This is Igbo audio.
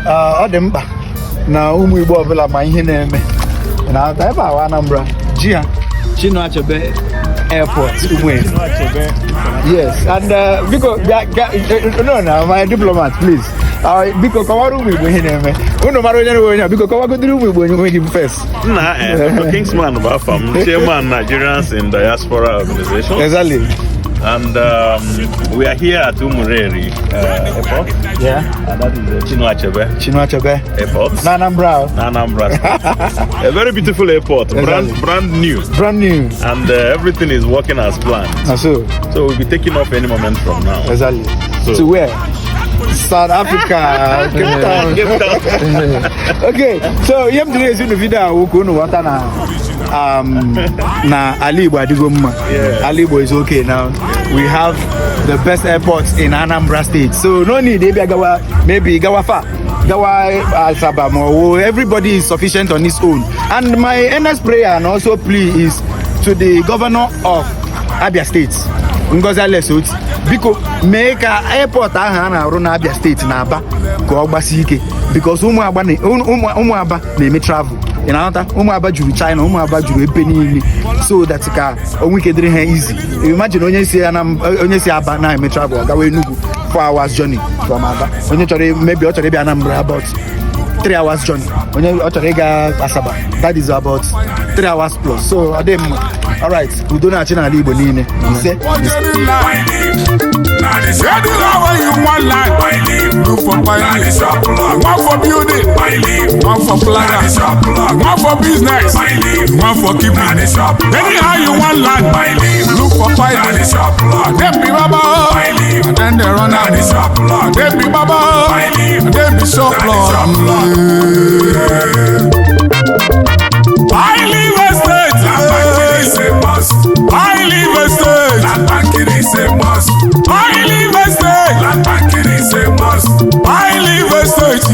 Ọ dị mkpa na ụmụ Igbo ọbụla ma ihe na-eme na ebe awa Anambra ji ha Chinua Achebe Airport, Umueri. Yes, and biko bịa no, no, my diplomat, please. Biko kọwara ụmụ Igbo ihe na-eme. Unu mara onye na onye a, biko kọwagodiri ụmụ Igbo onwe gị first. Nna, Dr. Kingsman bụ afa m, chairman, Nigerians in Diaspora Organization. And we are here at Umueri Airport. And that is Chinua Achebe Chinua Achebe Airport. Na Anambra. Na Anambra State. A very beautiful airport, brand brand new. Brand new. And everything is working as planned. Na so. So we'll be taking off any moment from now. To where? South Africa, Cape Town. Cape Town. Okay, so ihe m jiri ezi unu video a wụ ka unu ghọta na ala Igbo adịgo mma. Ala Igbo is okay now. We have the best airport in Anambra State. So no need ịbịa gawa, maybe gawa far. Gawa Asaba ma ọwụ. Everybody is sufficient on his own. And my earnest prayer and also plea is to the governor of Abia State, Ngozi Alex Otti, biko mee ka airport ahụ a na-arụ na Abia Steeti na Aba ka ọ gbasie ike, because ụmụ Aba na-eme travel. Ị na-aghọta? Ụmụ Aba juru China, ụmụ Aba juru ebe niile, so that ka onwe ike dịrị ha easy. Imagine onye si Aba na-eme travel, ọ gawa Enugu, 4 hours journey from Aba. Onye chọrọ, maybe ọ chọrọ ịbịa Anambra, about 3 hours journey. Onye ọ chọrọ ịga Asaba, that is about 3 hours plus. So ọ dị mma. Alright, udo na-achị n'ala Igbo niile. Ise. Say the law when you want land, look for pioneer. One for building, one for plaza, one for business, one for keeping. Anyhow you want land, look for pioneer. Them be baba, and then they run out. Them be baba, and them be surplus. I live estate. I live estate. I live estate. I live estate.